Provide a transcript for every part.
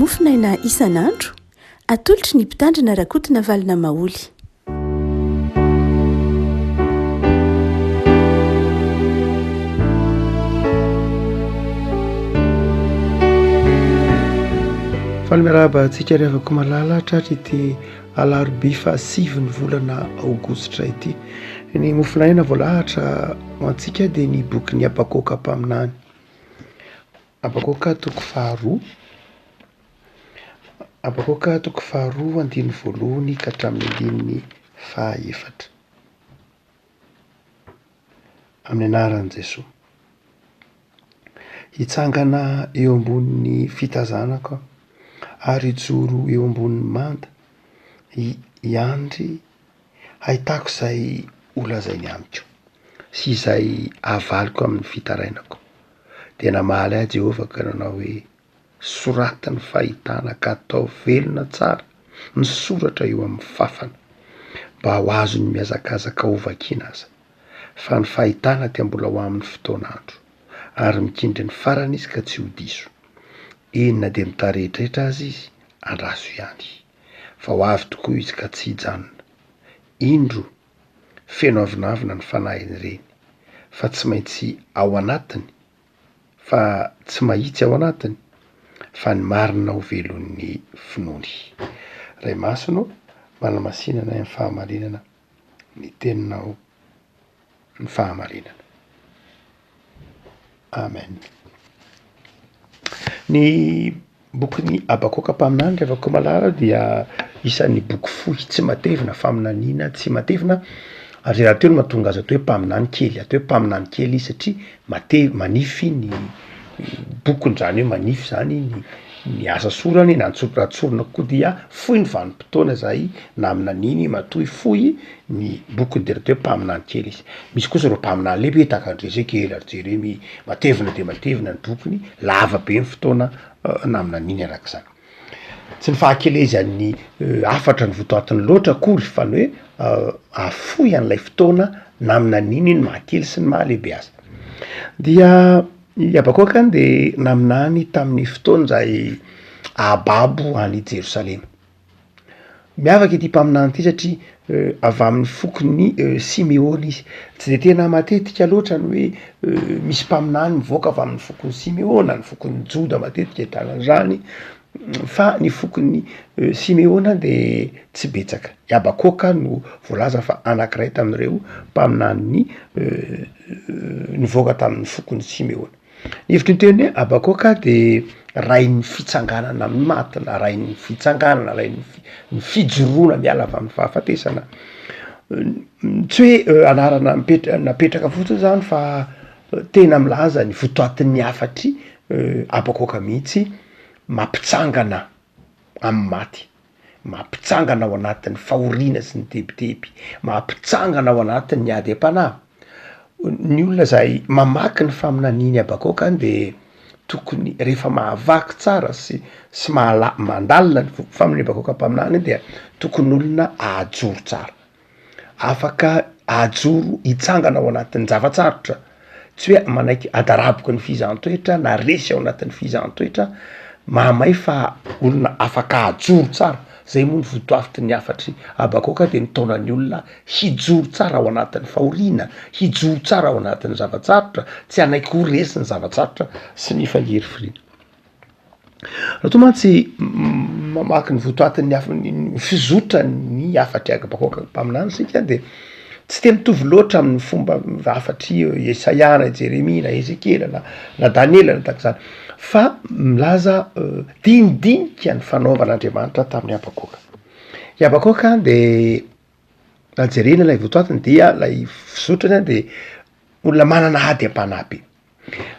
Mofonaina isan'andro, atolotry ny Mpitandrina Rakotonavalona Maholy. Faly miarahaba antsika ry havako malala tratry ity alarobia fahasivy ny volana aogositra ity. Ny mofonaina voalahatra ho antsika dia ny bokin'i Habakoka mpaminany. Habakoka toko faharoa, Habakoka toko faharoa andininy voalohany ka hatramin'ny andininy fahaefatra. Amin'ny anaran'i Jesoa. Hitsangana eo ambonin'ny fitazanako aho ary hijoro eo ambonin'ny manda, hiandry hahitako izay holazainy amiko sy izay havaliko amin'ny fitarainako. Dia namaly ahy Jehovah ka nanao hoe, Soraty ny fahitana ka ataovy velona tsara ny soratra eo amin'ny fafana, mba ho azon'ny mihazakazaka hovakina aza. Fa ny fahitana dia mbola ho amin'ny fotoan'andro, ary mikendry ny farany izy ka tsy ho diso. Eny, na dia mitaredretra aza izy, andraso ihany, fa ho avy tokoa izy ka tsy hijanona. Indro, feno avonavona ny fanahin'ireny, fa tsy maintsy ao anatiny, fa tsy mahitsy ao anatiny, fa ny marina ho velon'ny finoany. Ray Masina ô, manamasina anay amin'ny fahamarinana, ny teninao ny fahamarinana. Amen. Ny bokin'i Habakoka mpaminany ry havako malala dia isan'ny boky fohy tsy matevina, faminaniana tsy matevina, ary zay rahateo no mahatonga azy atao hoe mpaminany kely, atao hoe mpaminany kely izy satria mate- manify ny bokiny zany hoe manify zany ny ny asa sorany na ny raha tsorina kokoa dia fohy ny vanim-potoana zay naminaniany matoa fohy ny bokiny de atao hoe mpaminany kely izy, misy kosa ireo mpaminany lehibe tahaka an-dry Ezekiela, ry Jeremia, matevina dia matevina ny bokiny, lava be ny fotoana naminaniany arak'izany. Tsy ny fahakelezan'ny hafatra ny votoatiny loatra akory fa ny hoe hahafohy an'ilay fotoana naminaniany ny mahakely sy ny mahalehibe azy. Dia i Habakoka dia naminany tamin'ny fotoana izay ahababo an'i Jerosalema. Miavaka ity mpaminany ity satria avy amin'ny fokon'ny Simeona izy. Tsy de tena matetika loatra ny hoe misy mpaminany mivoaka avy amin'ny fokon'i Simeona, ny fokon'i Joda matetika ahitana an'izany fa ny fokon'i Simeona de tsy betsaka. I Habakoka no voalaza fa anankiray tamin'ireo mpaminany nivoaka tamin'ny fokon'i Simeona. Ny hevitry ny teny hoe Habakoka de rain'ny fitsanganana amin'ny maty na rain'ny fitsanganana, rain'ny fi- ny fijoroana miala avy amin'ny fahafatesana. Tsy hoe anarana mipetra- napetraka fotsiny zany fa tena milaza ny votoatin'ny hafatr'i Habakoka mihitsy, mampitsangana amin'ny maty. mampitsangana ao anatin'ny fahoriana sy ny tebiteby, mampitsangana ao anatin'ny ady am-panahy. Ny olona zay mamaky ny faminanian'i Habakoka any de tokony rehefa mahavaky tsara sy sy mahala- mandalina ny faminanian'i Habakoka mpaminany dia tokony olona hahajoro tsara. Afaka hajoro hitsangana ao anatin'ny zava-tsarotra, tsy hoe manaiky adaraboky ny fizahan-toetra na resy ao anatin'ny fizahan-toetra, mahamay fa olona afaka hajoro tsara, zay moa ny votoatin'ny hafatr'i Habakoka de mitaona ny olona hijoro tsara ao anatin'ny fahoriana, hijoro tsara ao anatin'ny zava-tsarotra, tsy hanaiky ho resy ny zava-tsarotra sy ny fangirifiriana. Raha toa mantsy mamaky ny votoatin'ny hafa- ny fizotran'ny hafatr'i Habakoka mpaminany isika de tsy de mitovy loatra amin'ny fomba hafatr'i Isaia na i Jeremia na Ezekiela na na Daniela na tahak'izany fa milaza dinidinika ny fanaovan'Andriamanitra tamin'i Habakoka. I Habakoka de raha jerena ilay votoatiny dia ilay fizotrany de olona manana ady am-panahy be.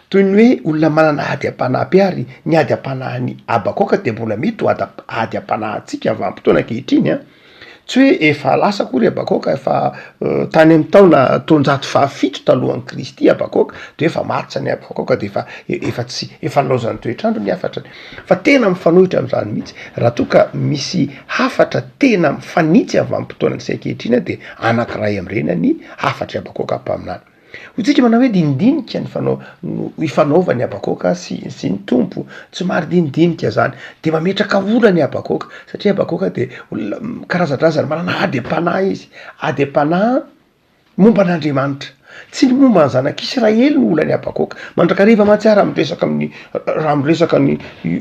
Toy ny hoe olona manana ady am-panahy be ary ny ady am-panahin'i Habakoka dia mbola mety ho ady ady am-panahintsika vanim-potoana ankehitriny an, tsy hoe efa lasa akory Habakoka efa tany amin'ny taona taonjato fahafito talohan'i Kristy Habakoka de hoe efa maty zany Habakoka de efa efa tsy efa nilaozan'ny toetr'andro ny hafatrany fa tena mifanohitra am'zany mihitsy raha toa ka misy hafatra tena mifanitsy amin'ny vanim-potoanantsika ankehitriny an de anankiray am'ireny ny hafatr'i Habakoka mpaminany. Hoy tsika manao hoe dinidinika ny fanao no ifanaovan'i Habakoka sy sy ny Tompo, somary dinidinika zany, de mametraka olana i Habakoka, satria Habakoka de olona karazan-drazana, manana ady am-panahy izy, ady am-panahy momba an'Andriamanitra, tsy ny momba ny zanak'Israely no olan'i Habakoka, mandrakariva mantsy aho raha miresaka amin'ny raha miresaka ny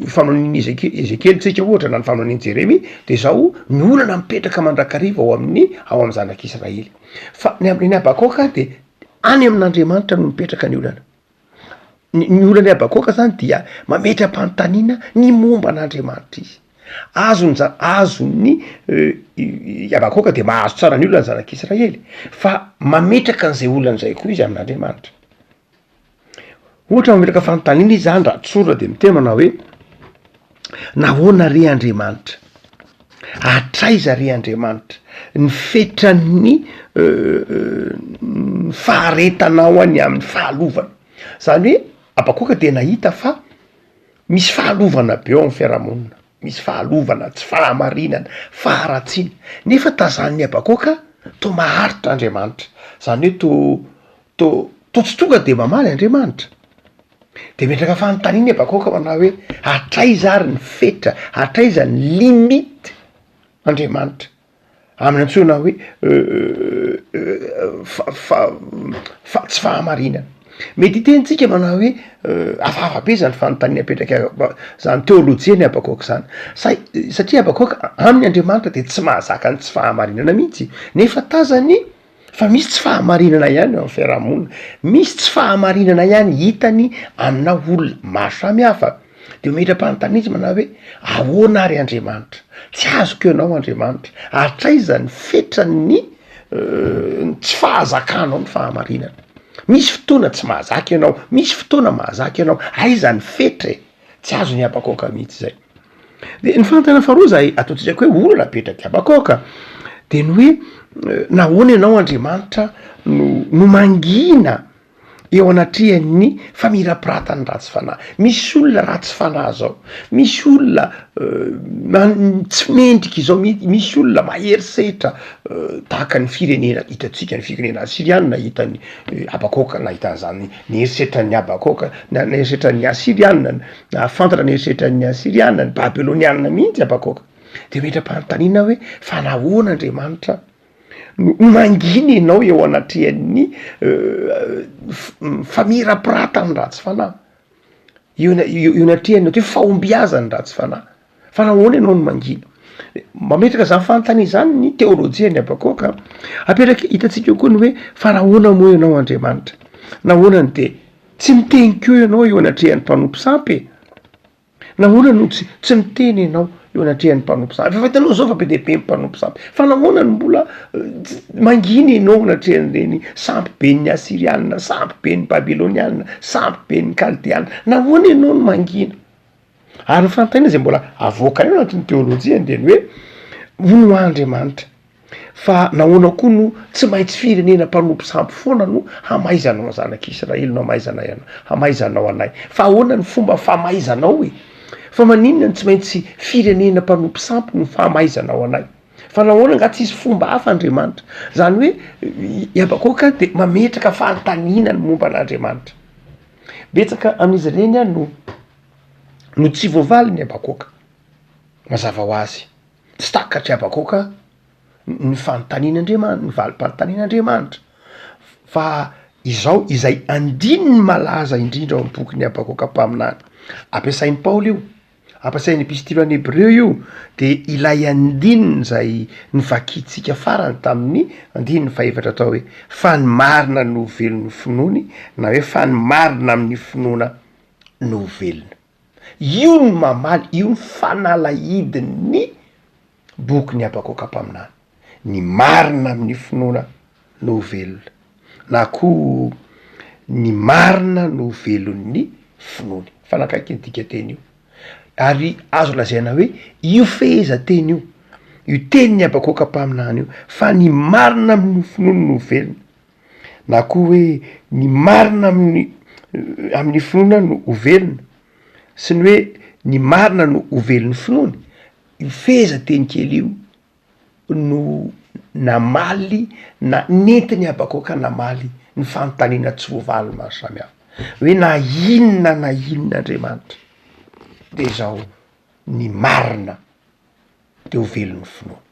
faminanian'i Ezekie- Ezekiely tsika ohatra na ny faminanian'i Jeremia de zao ny olana mipetraka mandrakariva ao amin'ny ao amin'ny zanak'Israely. Fa ny amin'ny Habakoka dia any amin'Andriamanitra no mipetraka ny olana. Ny ny olan'i Habakoka zany dia mametra-panontaniana ny momba an'Andriamanitra izy. Azony za- azon'ny i Habakoka dia mahazo tsara ny olana ny zanak'Israely fa mametraka an'izay olana izay koa izy amin'Andriamanitra. Ohatra mametraka fanontaniana izy zany raha tsorina de miteny manao hoe, nahoana re Andriamanitra? Hatraiza re Andriamanitra ny fetran'ny ny faharetanao any amin'ny fahalovana? Zany hoe Habakoka dia nahita fa misy fahalovana be ao amin'ny fiarahamonina, misy fahalovana, tsy fahamarinana, faharatsiana, nefa tazanin'i Habakoka toa maharitra Andriamanitra, zany hoe toa Toa toa tsy tonga de mamaly Andriamanitra. De metraka fanontaniana i Habakoka manao hoe, hatraiza ary ny fetra, hatraiza ny limite Andriamanitra? Amin'ny antsoina hoe fa- fa- fa- tsy fahamarinana. Mety hiteny tsika manao hoe hafahafa be zany fanontaniana apetraka zany teolojian'i Habakoka zany. Say- satria Habakoka aminy Andriamanitra de tsy mahazaka ny tsy fahamarinana mihitsy, nefa tazany Fa misy tsy fahamarinana ihany eo amin'ny fiarahamonina, misy tsy fahamarinana ihany hitany amina olona maro samihafa, de metra-panontaniana izy manao hoe ahoana ary Andriamanitra? Tsy azoko ianao Andriamanitra, hatraiza ny fetran'ny ny tsy fahazakanao ny fahamarinana? Misy fotoana tsy mahazaka ianao, misy fotoana mahazaka ianao, aiza ny fetra e? Tsy azon'i Habakoka mihitsy zay. De ny fanontaniana faharoa zay ataontsika koa hoe olana apetrak'i Habakoka de ny hoe nahoana ianao Andriamanitra no no mangina eo anatrehan'ny famirapiratan'ny ratsy fanahy? Misy olona ratsy fanahy zao, misy olona man- tsy mendrika izao, misy olona mahery setra tahaka ny firenena hitantsika ny firenena asyriana hitan'i Habakoka nahita an'zany ny herisetran'ny Habakoka, na ny herisetran'ny Asyriana, nahafantatra ny herisetran'ny Asyriana, ny Babyloniana mihitsy Habakoka. De metra-panontaniana hoe fa nahoana Andriamanitra no mangina ianao eo anatrehan'ny famirapiratan'ny ratsy fanahy? Eo eo anatrehan'ny atao hoe fahombiazan'ny ratsy fanahy. Fa nahoana ianao no mangina? Mametraka izany fanontaniana izany ny teolojian'i Habakoka. Apetraka hitantsika eo koa ny hoe fa nahoana moa ianao Andriamanitra? Nahoana no dia tsy miteny koa ianao eo anatrehan'ny mpanompo sampy e? Nahoana no tsy tsy miteny ianao eo anatrehan'ny mpanompo sampy? Efa hitanao izao fa be dia be ny mpanompo sampy. Fa nahoana no mbola mangina ianao anatrehan'ireny sampy ben'ny Asyrianina, sampy ben'ny Babylonianina, sampy ben'ny Kaldeana? Nahoana ianao no mangina? Ary ny fanontaniana izay mbola avoaka eo anatin'ny teolojiany dia ny hoe, hono hoa Andriamanitra, fa nahoana koa no tsy maintsy firenena mpanompo sampy foana no hamaizanao ny zanak'Israely no hamaizanay anao, hamaizanao anay? Fa ahoana ny fomba famaizanao e? Fa maninona no tsy maintsy firenena mpanompo sampy no famaizanao anay? Fa nahoana angaha tsisy fomba hafa Andriamanitra? Zany hoe i Habakoka dia mametraka fanontaniana ny momba an'Andriamanitra. Betsaka amin'izy ireny an no no tsy voavalin'i Habakoka. Mazava ho azy, tsy takatr'i Habakoka ny fanontanian'Andriamanitra, ny valim-panontanian'Andriamanitra. Fa izao izay andininy malaza indrindra ao amin'ny bokin'i Habakoka mpaminany, ampiasain'i Paoly io, ampiasain'ny epistily ho an'ny Hebreo io, de ilay andininy izay novakintsika farany tamin'ny andininy fahefatra atao hoe, fa ny marina no velon'ny finoany, na hoe fa ny marina amin'ny finoana no ho velona. Io no mamaly, io no fanalahidin'ny bokin'i Habakoka mpaminany. Ny marina amin'ny finoana no ho velona, na koa ny marina no ho velon'ny finoany. Mifanakaiky ny dikanteny io. Ary azo lazaina hoe io fehezanteny io, io tenin'i Habakoka mpaminany io, fa ny marina amin'ny finoany no ho velona. Na koa hoe ny marina amin'ny amin'ny finoana no ho velona sy ny hoe ny marina no ho velon'ny finoany, io fehezanteny kely io no namaly na nentin'i Habakoka namaly ny fanontaniana tsy voavaly maro samihafa hoe na inona na inona Andriamanitra de zao ny marina de ho velon'ny finoana.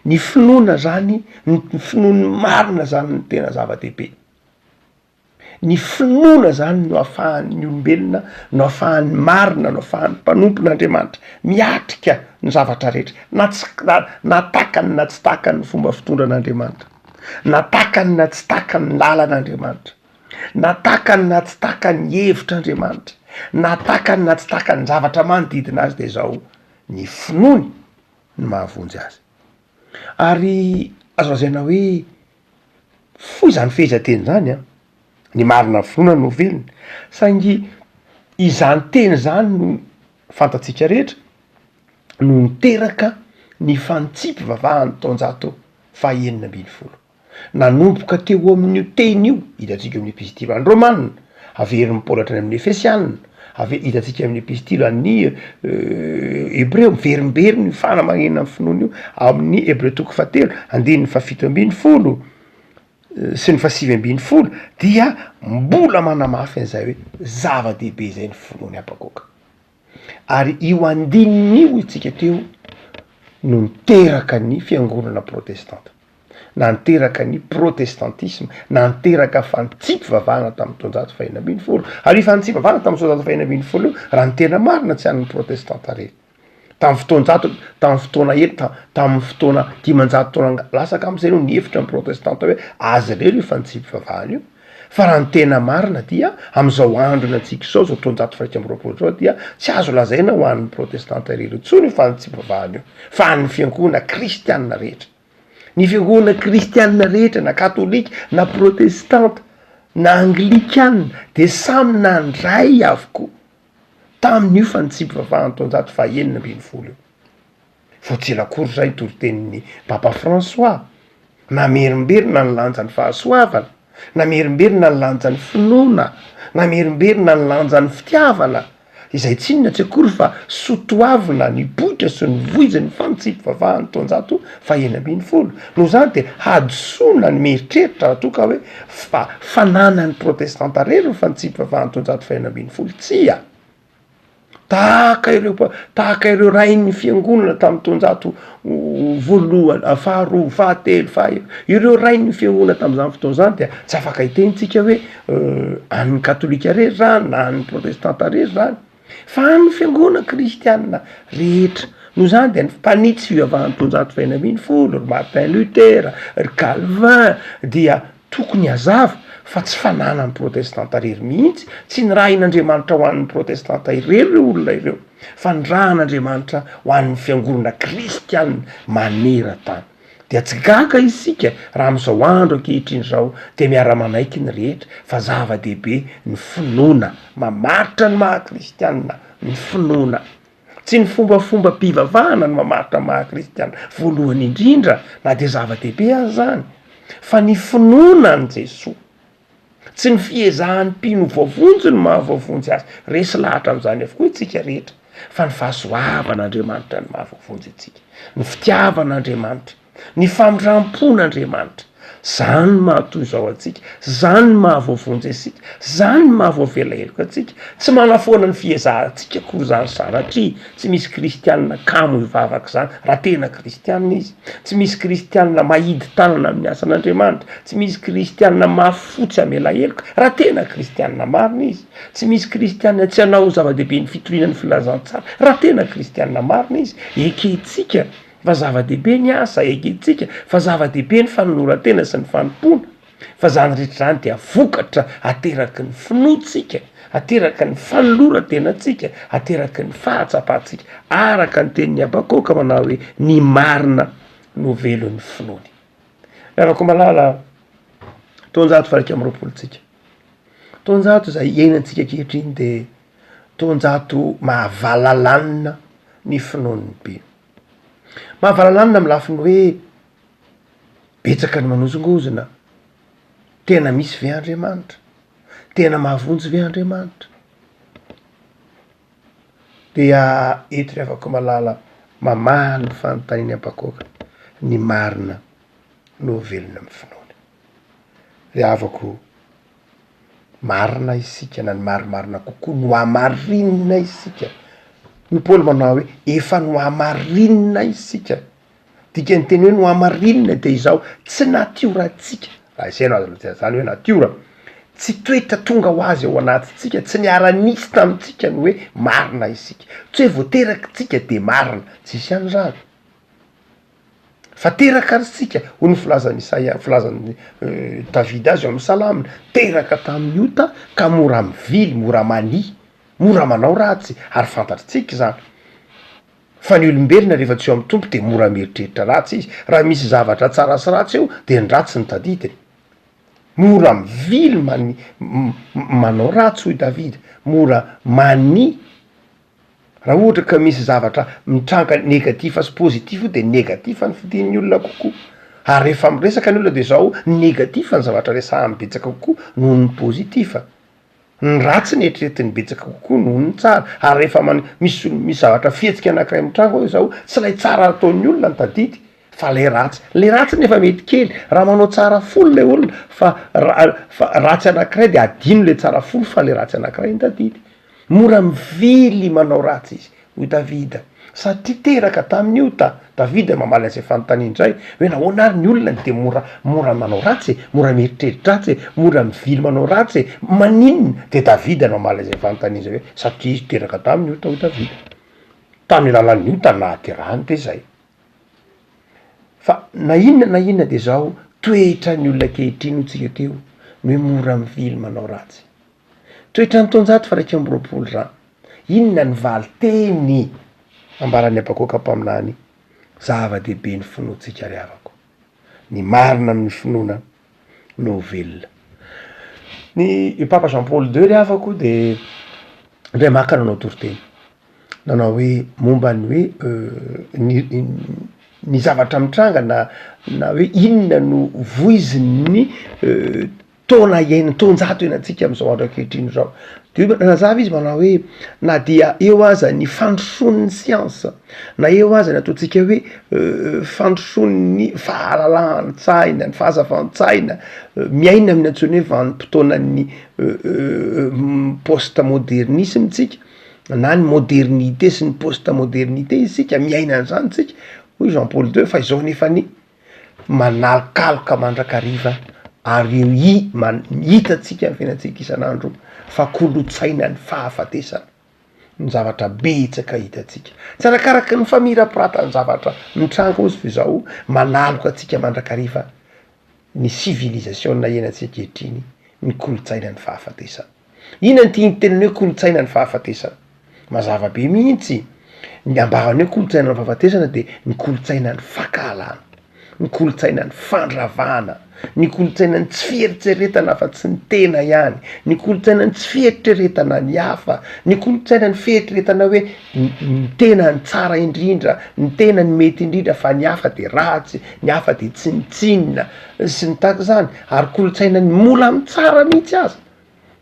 Ny finoana zany, ny finoan'ny marina zany no tena zava-dehibe. Ny finoana zany no ahafahan'ny olombelona, no ahafahan'ny marina, no ahafahan'ny mpanompon'Andriamanitra miatrika ny zavatra rehetra, na tsy na na takany na tsy takany ny fomba fitondran'Andriamanitra, na takany na tsy takany ny lalan'Andriamanitra, na takany na tsy takany ny hevitr'Andriamanitra, na takany na tsy takany ny zavatra manodidina azy de zao ny finoany no mahavonjy azy. Ary azo lazaina hoe Fohy izany fehezanteny izany an! Ny marina finoana no velona. Saingy izany teny izany no fantatsika rehetra no niteraka ny fanitsiam-pivavahan'ny taonjato faha-16. Nanomboka teo amin'io teny io, hitantsika eo amin'ny epistily an'ny Romana, Averin'i Paoly hatrany amin'ny Efesiana, ave- hitantsika amin'ny epistily an'ny Hebreo, miverimberina io fanamarinana ny finoana io ao amin'ny Hebreo toko fahatelo, andininy fahafito ambin'ny folo sy ny fahasivy ambin'ny folo dia mbola manamafy an'izay hoe zava-dehibe izay ny finoan'i Habakoka. Ary io andininy io isika teo no niteraka ny fiangonana protestanta. na niteraka ny protestantisma, na niteraka fanitsiam-pivavahana tamin'ny taonjato fahenina ambin'ny folo. Ary io fanitsiam-pivavahana tamin'ny taonjato fahenina ambin'ny folo io, raha ny tena marina, tsy an'ny protestanta irery. Tamin'ny fotoanjato, tamin'ny fotoana ela, ta- tamin'ny fotoana 500 taona lasa angamba zay no nihevitra ny protestanta hoe azy irery io fanitsiam-pivavahana io. Fa raha ny tena marina dia amin'izao androny antsika izao, izao taonjato faha-21 izao dia tsy azo lazaina ho an'ny protestanta irery intsony io fanitsiam-pivavahana io, fa an'ny fiangonana kristianina rehetra. Ny fiangonana kristianina rehetra na katolika na protestanta na anglikana dia samy nandray avokoa tamin'io fanitsiam-pivavahan'ny taonjato faha-16 io. Vao tsy ela akory izay ny toritenin'ny Papa François, namerimberina ny lanjan'ny fahasoavana, namerimberina ny lanjan'ny finoana, namerimberina ny lanjan'ny fitiavana, izay tsy inona tsy akory fa soatoavina nipoitra sy novoizin'ny fanitsiam-pivavahan'ny taonjato fahenina ambin'ny folo. Noho izany dia hadisoana ny mieritreritra raha toa ka hoe fa fananan'ny protestanta irery ny fanitsiam-pivavahan'ny taonjato fahenina ambin'ny folo. Tsia! Tahaka ireo mpa- tahaka ireo rain'ny fiangonana tamin'ny taonjato voalohany, faharoa, fahatelo, fahaefatra, ireo rain'ny fiangonana tamin'izany fotoana izany dia tsy afaka hiteny tsika hoe an'ny katolika rery zany na an'ny protestanta rery zany fa an'ny fiangonana kristianina rehetra. Noho izany dia ny mpanitsy fivavahan'ny taonjato fahenina ambin'ny folo, ry Martin Luther, ry Calvin dia Tokony hazava fa tsy fananan'ny protestanta irery mihitsy, tsy nirahin'Andriamanitra ho an'ny protestanta irery ireo olona ireo, fa nirahan'Andriamanitra ho an'ny fiangonana kristiana maneran-tany. Dia tsy gaga isika raha amin'izao andro ankehitriny izao dia miara-manaiky ny rehetra fa zava-dehibe ny finoana, mamaritra ny maha-kristiana ny finoana. Tsy ny fombafombam-pivavahana no mamaritra ny maha kristiana voalohany indrindra na dia zava-dehibe aza izany fa ny finoana an'i Jesoa. Tsy ny fiezahan'ny mpino ho voavonjy no maha voavonjy azy, resy lahatra amin'izany avokoa isika rehetra, fa ny fahasoavan'Andriamanitra no maha voavonjy antsika, ny fitiavan'Andriamanitra. Ny famindram-pon'Andriamanitra. Zany no maha toy izao antsika, zany no maha voavonjy antsika, zany no maha voavela heloka antsika. Tsy manafoana ny fiezahantsika akory izany sanatria, tsy misy kristianina kamo hivavaka izany raha tena kristianina izy, tsy misy kristianina mahidy tanana amin'ny asan'Andriamanitra, tsy misy kristianina mafy fo tsy hamela heloka raha tena kristianina marina izy, tsy misy kristianina tsy hanao zava-dehibe ny fitoriana ny filazantsara raha tena kristianina marina izy. Ekentsika Fa zava-dehibe ny asa, ekentsika fa zava-dehibe ny fanoloran-tena sy ny fanompoana, fa zany rehetra zany dia vokatra ateraky ny finoantsika, ateraky ny fanoloran-tenantsika, ateraky ny fahatsapantsika, araka ny tenin'i Habakoka manao hoe ny marina no velon'ny finoany. Ry havako malala, taonjato faha-21 tsika, taonjato izay iainantsika ankehitriny dia taonjato mahavalalanina ny finoan'ny mpino. Mahavalalanina amin'ny lafiny hoe betsaka ny manozongozona, tena misy ve Andriamanitra? Tena mahavonjy ve Andriamanitra? Dia eto ry havako malala mamaha ny fanontanian'i Habakoka, ny marina no velona amin'ny finoana. Ry havako, marina isika na ny marimarina kokoa, nohamarinina isika. Hoy Paoly manao hoe efa nohamarinina isika. Dikan'ny teny hoe nohamarinina de izao, tsy natiorantsika, raha izay no azo lazaina zany hoe natiora, tsy toetra tonga ho azy ao anatintsika, tsy niara-nisy tamintsika ny hoe marina isika, tsy hoe vao teraka tsika de marina, tsisy an'izany. Fa teraka ary isika, hoy ny filazan'i Isaia, filazan'i Davida azy ao amin'ny Salaminy, teraka tamin'ny ota ka mora mivily, mora mania, mora manao ratsy, ary fantatritsika izany. Fa ny olombelona rehefa tsy eo amin'ny Tompo dia mora mieritreritra ratsy izy. Raha misy zavatra tsara sy ratsy eo dia ny ratsy no tadidiny. Mora mivily mani- manao ratsy hoy Davida, mora mania. Raha ohatra ka misy zavatra mitranga negatif sy positif io de negatif ny fidin'ny olona kokoa. Ary rehefa miresaka ny olona de zao negatif ny zavatra resahany betsaka kokoa noho ny positif. Ny ratsy no eritreretiny betsaka kokoa noho ny tsara, ary rehefa man- misy ol- misy zavatra fihetsika anakiray mitranga hoe zao, tsy lay tsara ataon'ny olona no tadidy fa lay ratsy, le ratsy nefa mety kely, raha manao tsara folo lay olona fa ra- fa ratsy anakiray de adino le tsara folo fa le ratsy anakiray no tadidy. Mora mivily manao ratsy izy, hoy Davida, satria teraka tamin'ny ota. Davida mamaly an'izay fanontaniana izay, hoe nahoana ary ny olona no dia mora mora manao ratsy e, mora mieritreri-dratsy e, mora mivily manao ratsy e, maninona? Dia Davida no mamaly an'izay fanontaniana izay hoe, satria izy teraka tamin'ny ota, hoy Davida. Tamin'ny alalan'ny ota no nahaterahany, dia izay. Fa na inona na inona dia izao toetran'ny olona ankehitriny hoy tsika teo, ny hoe mora mivily manao ratsy. Toetran'ny taonjato faha-21 izany. Inona ny valinteny ambaran'i Habakoka mpaminany? Zava-dehibe ny finoantsika ry havako. Ny marina amin'ny finoana no ho velona. Ny Papa Jean Paul deux ry havako dia indray maka nanao toriteny. Nanao hoe momba ny hoe ny ny zavatra mitranga na na hoe inona no voizin'ny taona iainana, taonjato iainantsika amin'izao andro ankehitriny izao, de nanazava izy manao hoe na dia eo aza ny fandrosoan'ny siansa, na eo aza ny ataontsika hoe fandrosoan'ny fahalalan-tsaina, ny fahazavan-tsaina, miaina amin'ny antsoina hoe vanim-potoanan'ny post modernisme tsika na ny modernite sy ny post modernite isika, miaina an'izany tsika hoy Jean Paul deux fa izao nefany manalokaloka mandrakariva ary eo i man- hitantsika ny fiainantsika isan'andro fa kolontsaina ny fahafatesana ny zavatra betsaka hitantsika, tsy arakaraky ny famirapiratan'ny zavatra mitranga ozy f'izao manaloka antsika mandrakariva ny sivilizasiona iainantsika ankehitriny ny kolontsaina ny fahafatesana. Inona no tian'ny teniny hoe kolontsaina ny fahafatesana? Mazava be mihitsy, ny ambarany hoe kolontsaina ny fahafatesana de ny kolontsaina ny fankahalana, ny kolontsaina ny fandravana, ny kolontsaina ny tsy fieritreretana afa-tsy ny tena ihany, ny kolontsaina ny tsy fieritreretana ny hafa, ny kolontsaina ny fieritreretana hoe ny tena ny tsara indrindra, ny tena ny mety indrindra fa ny hafa de ratsy, ny hafa de tsinontsinona sy ny tahaka izany, ary kolontsaina ny mola mitsara mihitsy aza.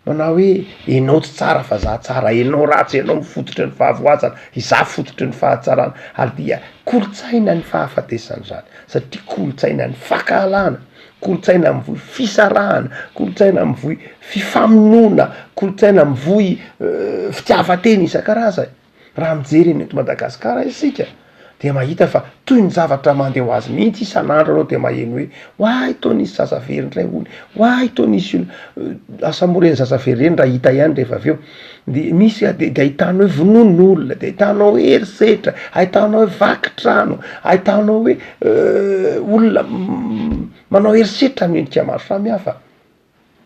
Manao hoe enao tsy tsara fa za tsara, enao ratsy, enao mifototry ny fahavoazana, izaho fototry ny fahatsarana, ary dia kolontsaina ny fahafatesana izany, satria kolontsaina ny fankahalana, kolontsaina mivoy fisarahana, kolontsaina mivoy fifamonoana, kolontsaina mivoy fitiavan-tena isan-karazany. Raha mijery ny eto Madagasikara isika dia mahita fa toy ny zavatra mandeha ho azy mihitsy isan'andro anao dia maheno hoe oay toa nisy zaza very indray hono, oay toa nisy olona, asa moa ireny zaza very ireny raha hita ihany rehefa avy eo, de misy a de de ahitanao hoe vonoan'olona, de ahitanao hoe herisetra, ahitanao hoe vaky trano, ahitanao hoe olona manao herisetra amin'ny endrika maro samihafa.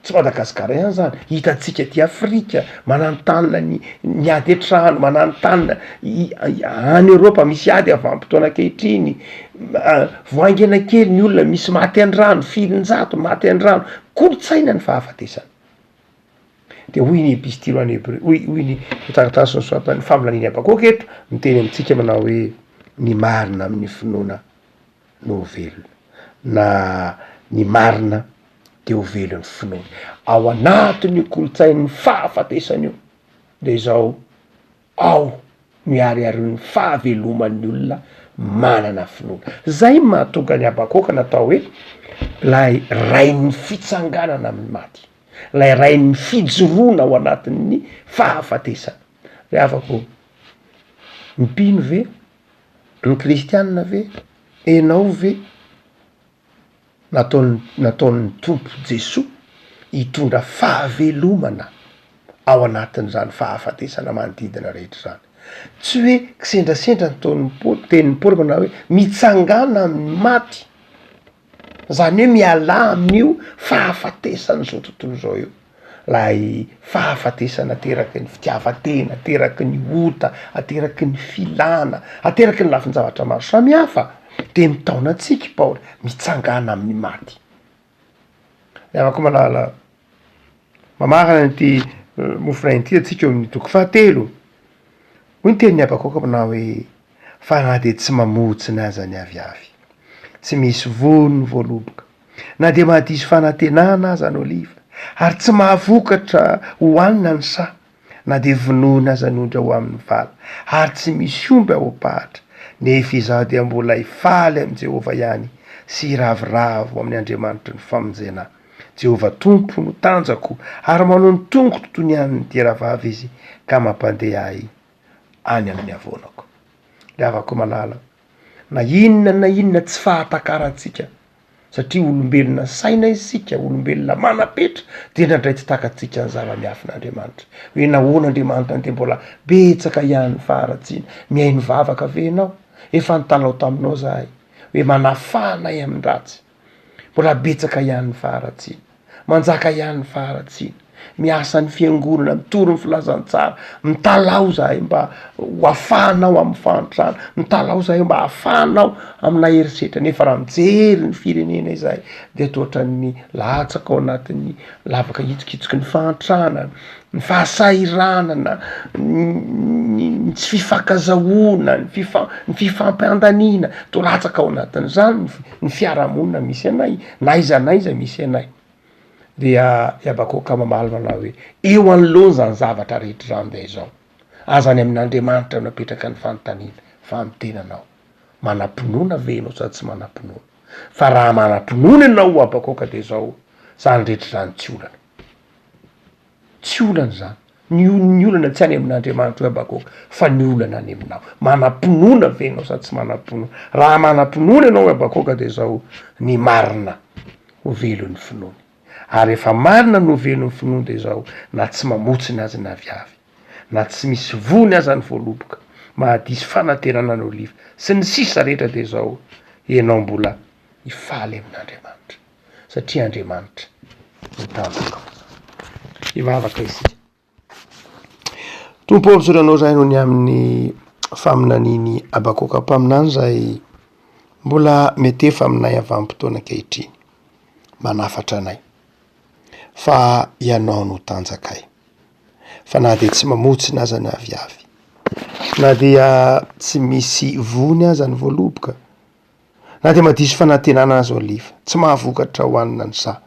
Tsy Madagasikara ihany zany, hitantsika aty Afrika, mananontanona ny ny ady an-trano, mananontanona any Eoropa misy ady amy vanim-potoana ankehitriny, vao haingana kely ny olona misy maty an-drano, firinjato maty an-drano, kolontsaina ny fahafatesana. De hoy ny epistily ho an'ny Hebreo, hoy hoy ny taratasy nosoratan'ny faminanian'i Habakoka eto, miteny amintsika manao hoe ny marina amin'ny finoana no ho velona, na ny marina de ho velon'ny finoany. Ao anatin'io kolontsain'ny fahafatesana io de izao, ao miharihary ny fahaveloman'ny olona manana finoana. Zay no mahatonga an'i Habakoka natao hoe. Ilay Rain'ny fitsanganana amin'ny maty, ilay Rain'ny fijoroana ao anatin'ny fahafatesana. Ry havako ô, ny mpino ve, ny kristianina ve, enao ve nataon'ny nataon'ny Tompo Jesoa hitondra fahavelomana ao anatin'izany fahafatesana manodidina rehetra izany. Tsy hoe kisendrasendra ny taon'ny Paoly, tenin'i Paoly manao hoe mitsangàna amin'ny maty, zany hoe mialà amin'io fahafatesan'izao tontolo izao io. Ilay fahafatesana ateraky ny fitiavan-tena, ateraky ny ota, ateraky ny filana, ateraky ny lafin-javatra maro samihafa, de mitaona antsika i Paoly, mitsangàna amin'ny maty. Ry havako malala, mamarana an'ity mofonaina ity antsika eo amin'ny toko fahatelo. Hoy ny tenin'i Habakoka manao hoe, fa na dia tsy mamotsina aza ny aviavy, tsy misy voany ny voaloboka, na dia mahadiso fanantenana aza ny oliva, ary tsy mahavokatra hohanina ny saha, na dia vonoina aza ny ondry ao amin'ny vala, ary tsy misy omby ao am-pahatra, nefa izaho dia mbola hifaly amin'i Jehovah ihany sy hiravoravo amin'ny Andriamanitry ny famonjena ahy. Jehovah Tompo no tanjako, ary manao ny tongotro toy ny an'ny dieravavy Izy, ka mampandeha ahy any amin'ny havoanako. Ry havako malala, na inona na inona tsy fahatakarantsika, satria olombelona saina isika, olombelona manam-petra, dia indraindray tsy takatsika ny zava-miafin'Andriamanitra. Hoe nahoana Andriamanitra no dia mbola betsaka ihany ny faharatsiana? Mihaino vavaka ve ianao? Efa nitalaho taminao zahay hoe manafaha anay amin'ny ratsy. Mbola betsaka ihany ny faharatsiana. Manjaka ihany ny faharatsiana. Miasa ny fiangonana, mitory ny filazantsara, mitalaho izahay mba ho afahanao amin'ny fahantrana, mitalaho izahay mba ahafahanao amina herisetra, nefa raha mijery ny firenena izahay dia toa ohatran'ny latsaka ao anatin'ny lavaka hitsokitsiky ny fahantrana, ny fahasahiranana, ny tsy fifankazahoana, ny fifa- ny fifampiandaniana, toa latsaka ao anatin'izany ny fiarahamonina misy anay. Na aiza na aiza misy anay, dia i Habakoka mamaly manao hoe, Eo anoloan'izany zavatra rehetra izany dia izao, aza any amin'Andriamanitra no apetraka ny fanontaniana, fa amin'ny tenanao. Manam-pinoana ve ianao sa tsy manam-pinoana? Fa raha manam-pinoana ianao, Habakoka, dia izao, izany rehetra izany tsy olana. Tsy olana izany. Ny ny olana tsy any amin'Andriamanitra hoy Habakoka fa ny olana any aminao. Manam-pinoana ve ianao sa tsy manam-pinoana? Raha manam-pinoana ianao hoy Habakoka dia izao, ny marina ho velon'ny finoany. Ary rehefa marina no ho velon'ny finoany dia izao, na tsy mamotsiny aza ny aviavy, na tsy misy voany aza ny voaloboka, mahadiso fanantenana ny oliva, sy ny sisa rehetra dia izao, ianao mbola hifaly amin'Andriamanitra. satria Andriamanitra no tanjaka. Hivavaka isika. Tompo ô, misaotra Anao izahay noho ny amin'ny faminanian'i Habakoka mpaminany izay mbola mietefa aminay avy am-potoana ankehitriny. Manafatra anay fa Ianao no tanjakay. Fa na dia tsy mamotsina aza ny aviavy, na dia tsy misy vony aza ny voaloboka, Na dia madiso fanantenana aza Oliva, tsy mahavokatra hohanina ny saha,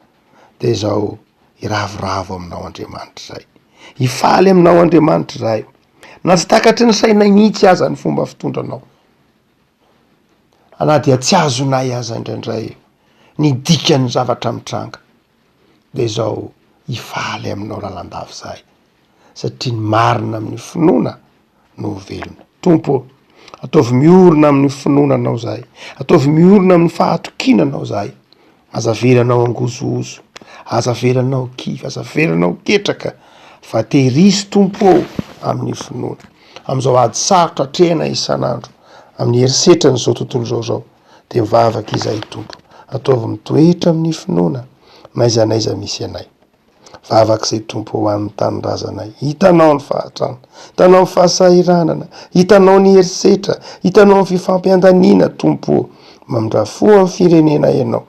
dia izao hiravoravo aminao Andriamanitra izahay. Hifaly aminao Andriamanitra izahay. Na tsy takatry ny sainay mihitsy aza ny fomba fitondranao, na dia tsy azonay aza indraindray ny dikan'ny zavatra mitranga, dia izao hifaly aminao lalandava izahay, satria ny marina amin'ny finoana no ho velona. Tompo ô, ataovy miorina amin'ny finoana Anao izahay, ataovy miorina amin'ny fahatokiana Anao izahay, aza avelanao hangozohozo, aza avelanao kivy, aza avelanao ketraka, fa tehirizo Tompo ô amin'ny finoana. Amin'izao ady sarotra atrehina isan'andro, amin'ny herisetran'izao tontolo izao izao, dia mivavaka izahay Tompo, ataovy mitoetra amin'ny finoana, n'aiza n'aiza misy anay. Vavaka izay Tompo ho an'ny tanindrazanay. Hitanao ny fahantrana, hitanao ny fahasahiranana, hitanao ny herisetra, hitanao ny fifampiandaniana Tompo ô. Mamindrà fo amin'ny firenena Ianao.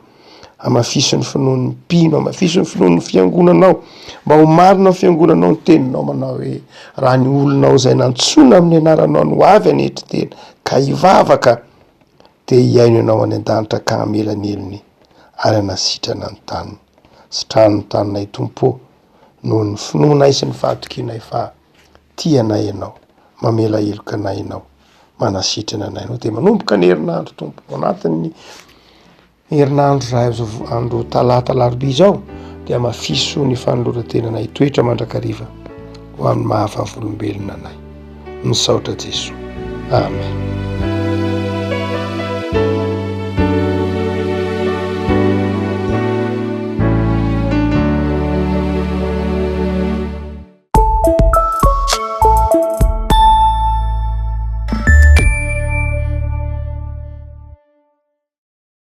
Hamafiso ny finoan'ny mpino, hamafiso ny finoan'ny fiangonanao. Mba ho marina amin'ny fiangonanao ny teninao manao hoe, raha ny olonao izay nantsoina amin'ny anaranao no avy hanetry tena ka hivavaka, dia hihaino Ianao any an-danitra ka hamela ny helony ary hanasitrana ny taniny. Sitrano ny taninay Tompo ô, noho ny finoanay sy ny fahatokianay fa tia anay Ianao, mamela heloka anay Ianao, manasitrana anay Ianao. Dia manomboka ny herinandro Tompo, ao anatin'ny. Herinandro izahay amin'izao andro talata alarobia izao dia hamafiso ny fanoloran-tenanay hitoetra mandrakariva ho amin'ny maha vavolombelona anay. Misaotra Jesoa. Amen.